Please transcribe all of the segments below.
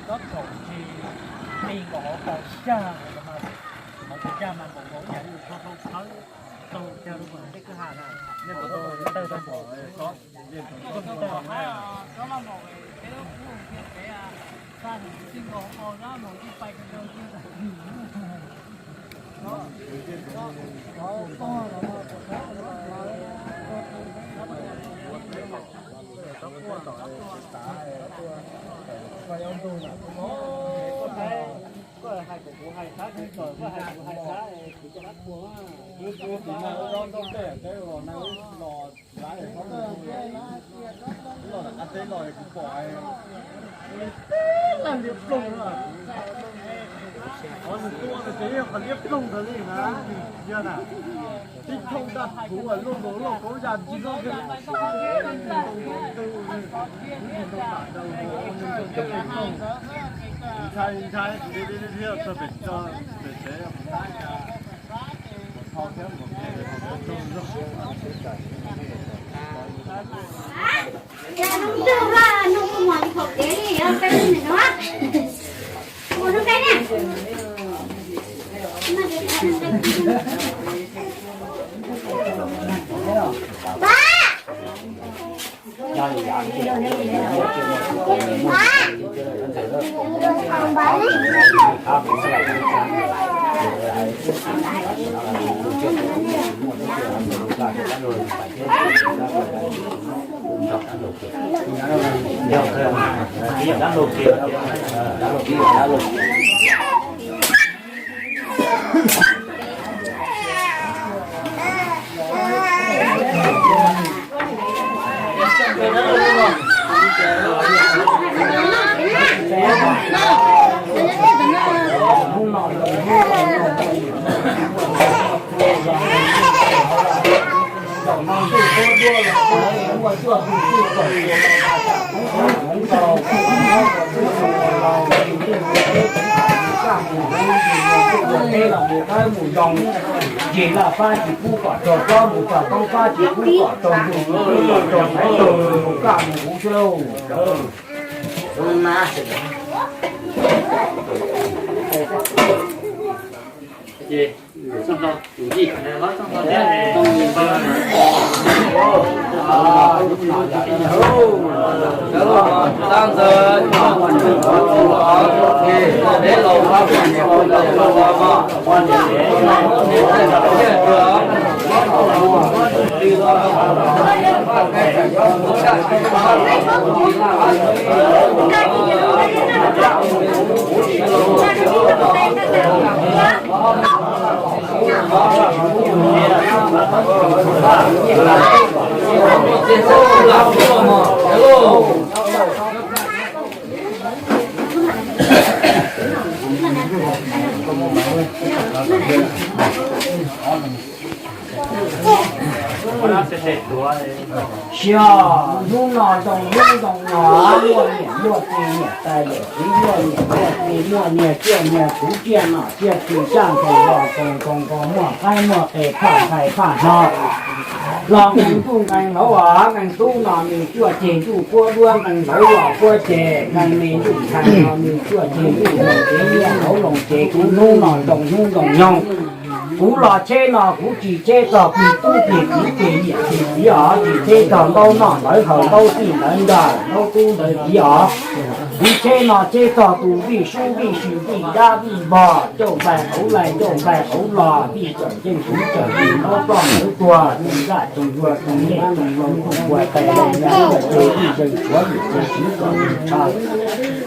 Tab tom tsis plig nkaus hauv paus xyag, hauv paus xyag mas npaum nkaus ib yam li tau tshawb tau cag rau tej kwj ha na, nej puas tau tawg tau npaum. Kuv tus txiv neej ua zaub ntau tej, tej los na, los lawv teb los kuv pom li teb laj liab ploog na. Qhov nws tua ces yog qhov liab ploog ntawd li na, yog na. Tib thooj daj kuv luaj nkaus lauj kaub ya ntsis loj kiag. Ntshai ntshai kuv li li thiab txog pem txog pem tsev kuv tab cas kuv tho thiab kuv phem kuv tug zog. Ces laj fab tsis pub kom rau, plob mus txog poob fab tsis pub kom rau, ntuj tsis pub kom rau, saiv tau mus kaj mus huv xwb lauj. Xyov hnub no zoo hnub zoo no, muaj niam muaj txiv, niam tais yawm txiv, muaj niam muaj txiv, muaj niag tsiaj niag txhu, tsiaj nom tsiaj tswv, tsiaj nkaus los nkaus nkaus nkaus, muaj qaib muaj qe, phaj ntxhais phaj hno los nqee ntuj nqee hlauv os. Nqee tub no nws cuaj ceg ntuj puab duab, nqee hlauv los puab ceg, nqee me ntuj ntxhais no nws cuaj ceg ntuj loos cev, nyiaj hlauv loos cev. Kuv hnub no zoo hnub zoo nyoog, kuv los tsheb no kuv tsis tsheb txog plig tub plig kwv plig niam plig txiv os, tsis tsheb txog ntaub noj ntawv haus, ntaub txij ntawv nkag, ntaub tub ntawv kiv os. Kuv tsheb no tsheb txog tus vij sub vij sw vij dab vij npog, cauj nplaig qauv laig cauj nplaig qauv los, vij txawm ceej kuv txawm vij ntaub ploj ntawv tuag, tsoom zaj tsoom zuag tsoom nyej tsoom laus tsoom puag tais laus nyob txawm ces vij zeeg tshuav vij txawm siv kom nws tshav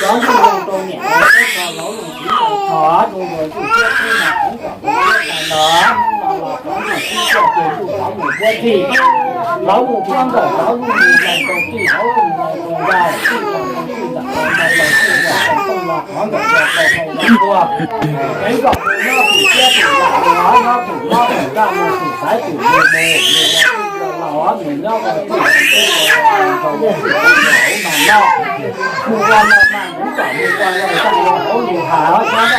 Cov ntuj zoo rau niam rau txiv, cov laus zoo txiv zoo tho, zoo rau txij thiab txij mas, cov tais los, los los cov mus txib coj ces ntuj cov mus puab txig, cov mus puab nkaum, cov mus mus los rau txij, cov mus los rau nkaus, txij los rau txij, los rau nkaus los txij, los rau tooj los qhov nkaum, los rau hau los ua. Kev nkaum tus nyob tus siab tus nram los nyob tus mob tus nraj mus tus xaiv tus mus mus mus ua txij los mus nyob ua txij los txij los rau ua txij los hauv mas noj. Mus ua los mas mus kom mus ua los txij los hauv lus has nyob dab teeb dab haus dab haus lus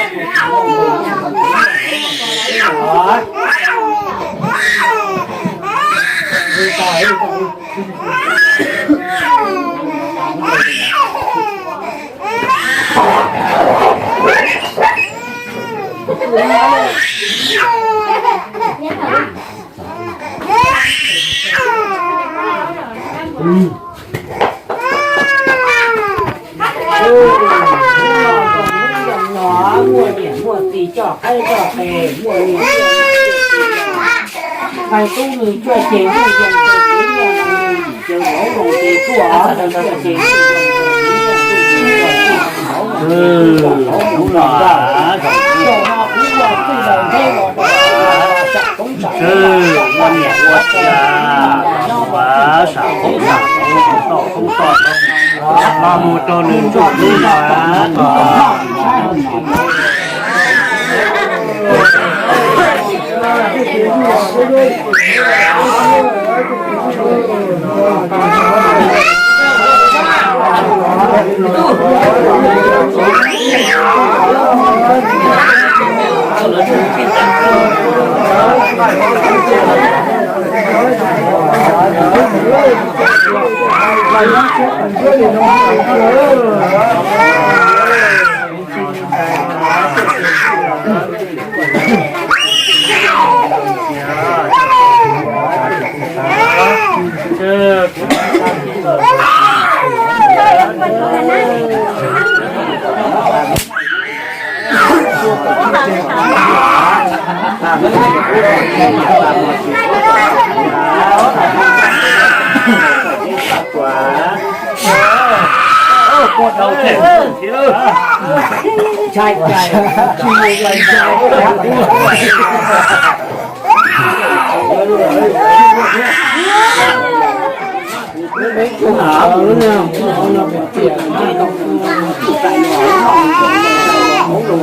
kaus dab ntxwb mus nyob ua txij los mus ua txij los hauv mas noj. Muaj niam muaj txiv coj qaib coj qe, muaj niam muaj txiv coj qe, tub nws coj ces ntuj zoo ces txiv ntuj zoo, ces vauv zoo ces tuaj, nws coj ces ntuj zoo ces txiv ntuj zoo, vauv zoo ces tuaj, vauv zoo ces tuaj. Coj no kuv ua txij laug ntheb los rau tsam roob tsam hav, tsam ua niam ua Sam khoob sam khoob toj khoob toj, los mus rau nws txoj hlub no.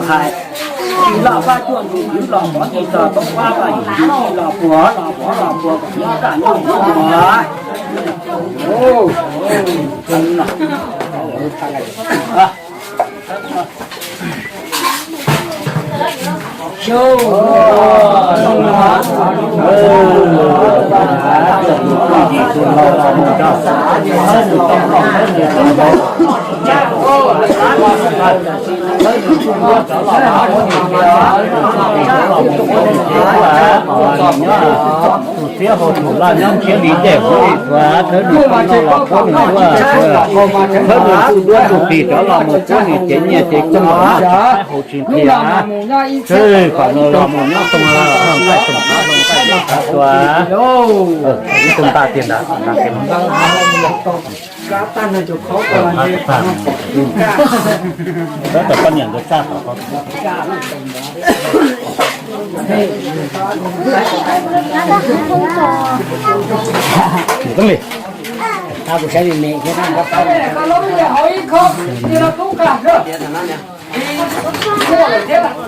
Hais, los pab cuaj tus kwv los pov tis tog toj pab pab yim los puag los pov los puag kom nyob raj nyob muag. Tus txiab hau tus laj nyob ntiab li dej huv li tuav, thawb nws tub no los puab nws tuaj, thawb nws tub duab tug plig rov los mus puab nws cev nyiaj cev kub los noj tsis haib haus tsis nqhis. Kom nws los mus nyob too lawm, nqaij too qab nqaij too qab tuaj. Ib tug ntaj tiag ntag. Tab tom koj niam nkawd txaj tom ko. Kuv saib me me thiab.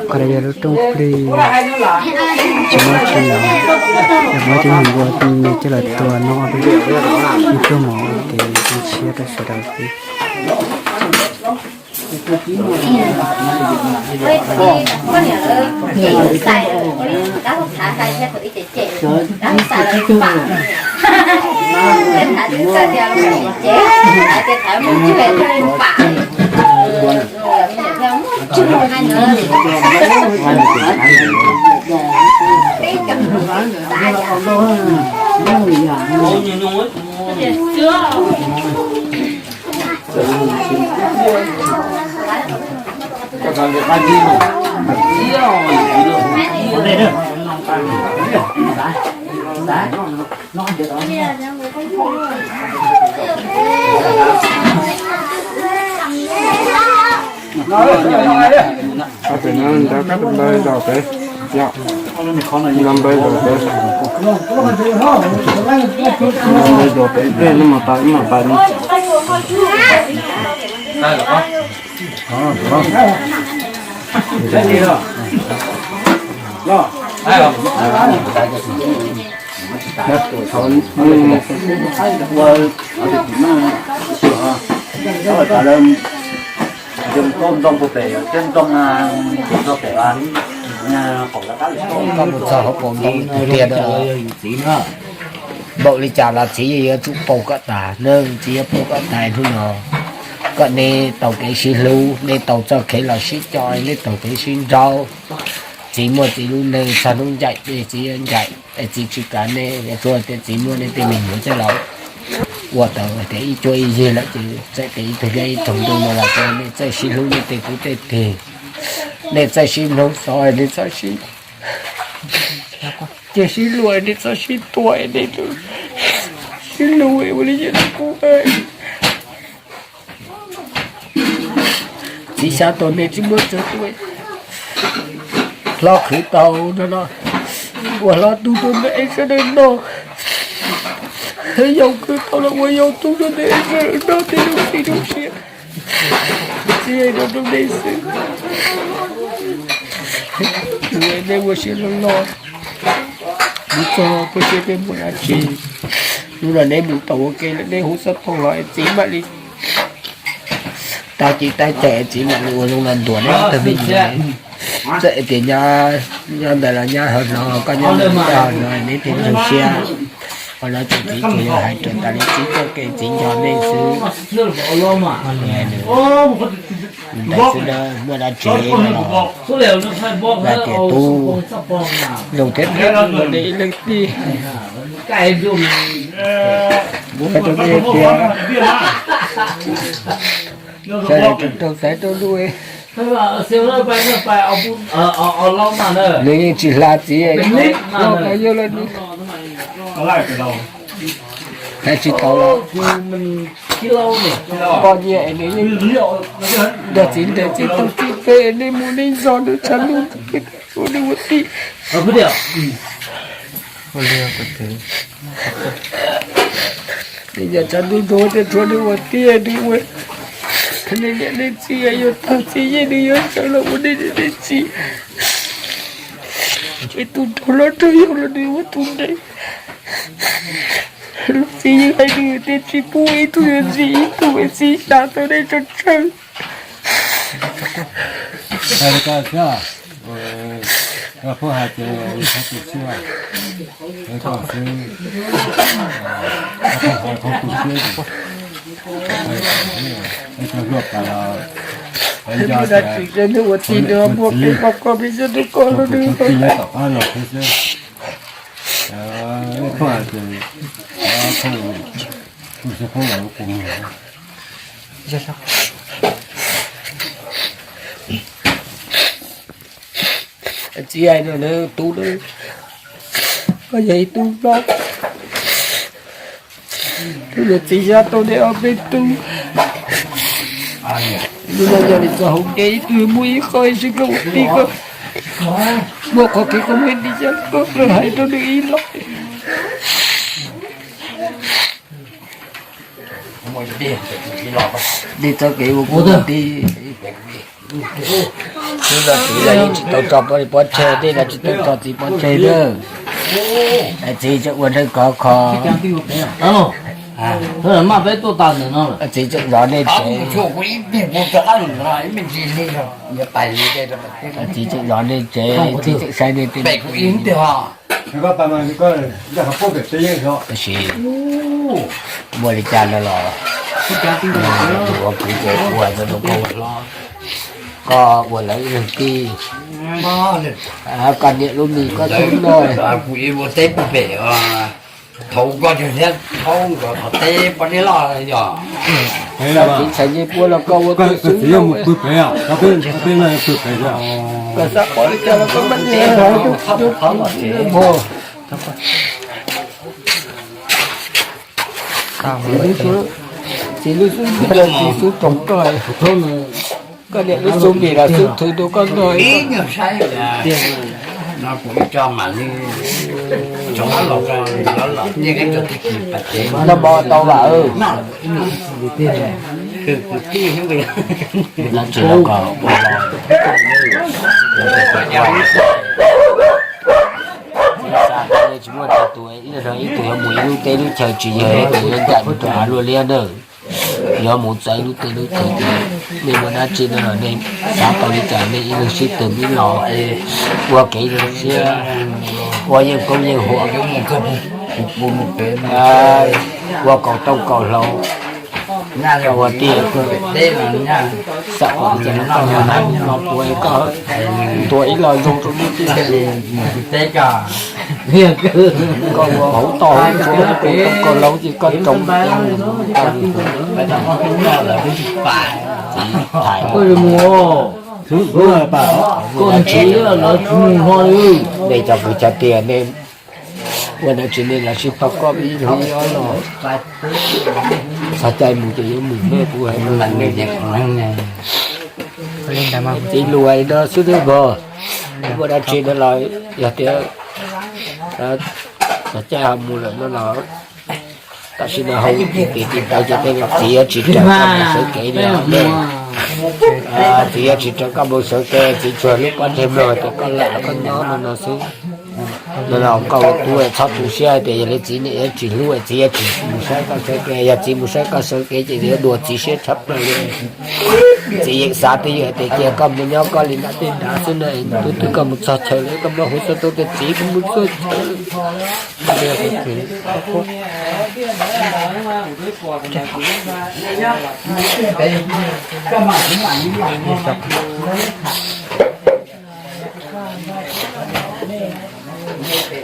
Qhov no yog lub rooj plig, tsis muaj tsis nov, muab cov nyuag npua me coj los tua noj, ib pluag mov ces tshiab rau sawv daws xwb. Pem no nrog koj npawg zaum pem, nrog npawg zaum pem, npawg zaum pem, ib mam tas ib mam tas. Koj mus txog hauv paus ntoo tiag, npaum li cas los txiv yuav tsum paub koj tas, txiv yuav paub koj tas hnub no. Koj neb tau kev sib hlub, neb tau txoj kev los sib coj, neb tau kev sib nraug. Txiv muaj txiv lub neej, txog hnub ncaim ces txiv yuav ncaim, txiv tsis kav neb, tsuas tias txiv muaj neb tej me nyuam coj los ua tau tias ib cuab ib yig lawm ces txawm tias ib tug liab ib tug ntuj no los tsuas nej txawj sib hlub nej tej kwv tej tij, nej txawj sib hlub xov, nej txawj sib, ces sib luag, nej txawj sib tua, nej sib hlub ua li yam kuv. Txiv xav tias nej tsis muaj txog tuaj, hlob khwv tau no no, ua hlob tug tuaj ntawm es sawv daws noj. Thawj zaug kws tau los ua yau tub rau nej, nrog tej lub txim lub siab, txiv no rau nej xwb. Nej ua siab loj loj, mus txog puas siab peb muaj dab tsi. Hnub no neb mus tau ua ke lawm, neb hu xov tooj los es txiv mam li tag kis tag cai, txiv mam li ua zoo los ntuas neb tag me ntsis. Txawm tias nyob ntawd los nyob hauv no, koj nyob ntawd nyob hauv no, neb thiaj zoo siab. Qhov no ces txiv tsuas yog hais raws tas li txiv txoj kev txiv nco nej xwb. Ntawd xwb na, muaj dab tsi no los hais tias tub, zoo thiab tiag, nej ib leeg tij. Kuv hais rau nej tias, sawv daws rau rau xaiv rau lub, nws yeej tsis hla txiv, yog los nws hais tsis tau los, poj niam es nws yeej nrog txiv ntes txiv taug txiv pem, nej mus nej zov nws tshav ntuj, nws ua tij. Nej nyob tshav ntuj ntuj, nej tshuav nws ua tij, nws ua, nej niam nej txiv yuav tag txiv yeej nws yuav sawv los ua nej niam nej txiv. Es tus nraug los nrog yau los nws ua tus ntev. Luag txiv yeej hais nws tias tsis pub ib tug yuav ntxiv ib tug, txiv xav tau nej tsawg tsawg. Koj pheej hais tias tus siab, koj xwb, koj pheej hais koj tus siab, ua tij nws muaj peb poj koj peb xyoob rau koj los nws tij nyob tom qab no xwb. Koj hais tias tus siab phooj ywg kuv txiv hais no, tub, koj yog ib tug hlob, tus niam txiv xav tau nej ob peb tug. Hnub no yog li txoj hau kev ib tug muaj ib qho ib sib koj ua tij koj, muaj qhov kev koj muaj ib tij xyab koj hais rau nws ib los. Nej txoj kev ua kuv tij, hnub no txiv los yeej tsis tau tso pov tseg, nej los tsis tau tso txiv pov tseg na. Txiv tseem ua neej khov kho, txiv tseem zov nej tsev, txiv tseem zov nej tsev, txiv tseem saib nej tej, tab sis muaj li cas no los, tus ua kuv ces ua rau koj ua hlob, koj ua lawv ib leeg tij, koj niam lub mis koj tub noj. Thaum koj thiab thaum nkawd qhov teb poj niam loj yog, koj txiv txhais ncej puab los koj ua koj xwb, koj xav pom li cas los koj mam nias. Txiv lub xub ntiag los txiv xub toog koj, koj niam lub xub ntiag los xub thwv rau koj noj. Noj mov tau lawm. Tsis los kom ua los, tsis muaj tus, ib tug yuav mus ib lub teb lub chaw, tsis yog ib tug yuav ncaim rau av luaj liab na. Yuav mus txawv lub teb lub chaw, nej muaj dab tsi no los nej xav tau li cas nej ib leeg sib tw ib los, ua kev zoo siab, ua yeej koob yeej huam, ua kaum tooj kaum hlau, ua tij, xav kom li cas los koj ua, no puas koj ntuas ib los zoo rau nej tij. Koj ua hauv toj hauv ntsuav kaum tooj kaum hlau ces koj tsoom. Nej cov kwv cov tij, nej ua dab tsi nej los sib pab koj ib hnub ib ob los, txog caij mus ces yuav mus, nej kuv hais nej. Txiv lus hais no xwb nawb mog, muaj dab tsi no los yog tias txog caij ho mus lawm no los Tam sim no hauv kev tiv taw ces tej txiv yuav tsis raws koj mus sawv kev li os. Txiv yuav tsis raws koj mus sawv kev, txiv tsuas hlub koj ntsej muag tias koj lam koj nyob no no xwb. No los koj ua tub txhob tu siab hais tias yog li txiv niam yuav tsis hlub, txiv yuav tsis mus saib koj sawv kev. Yog txiv mus saib koj sawv kev ces yuav dua txiv siab tshaj plaws li. Txiv yeej xav twj ywm tias cia koj mus nyob koj li nram tej nrad xwb na, tub twg koj mus txog chaw lawm koj muab hu xov tooj tias txiv kuv mus txog chaw lawm.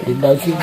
Li ntawd xwb.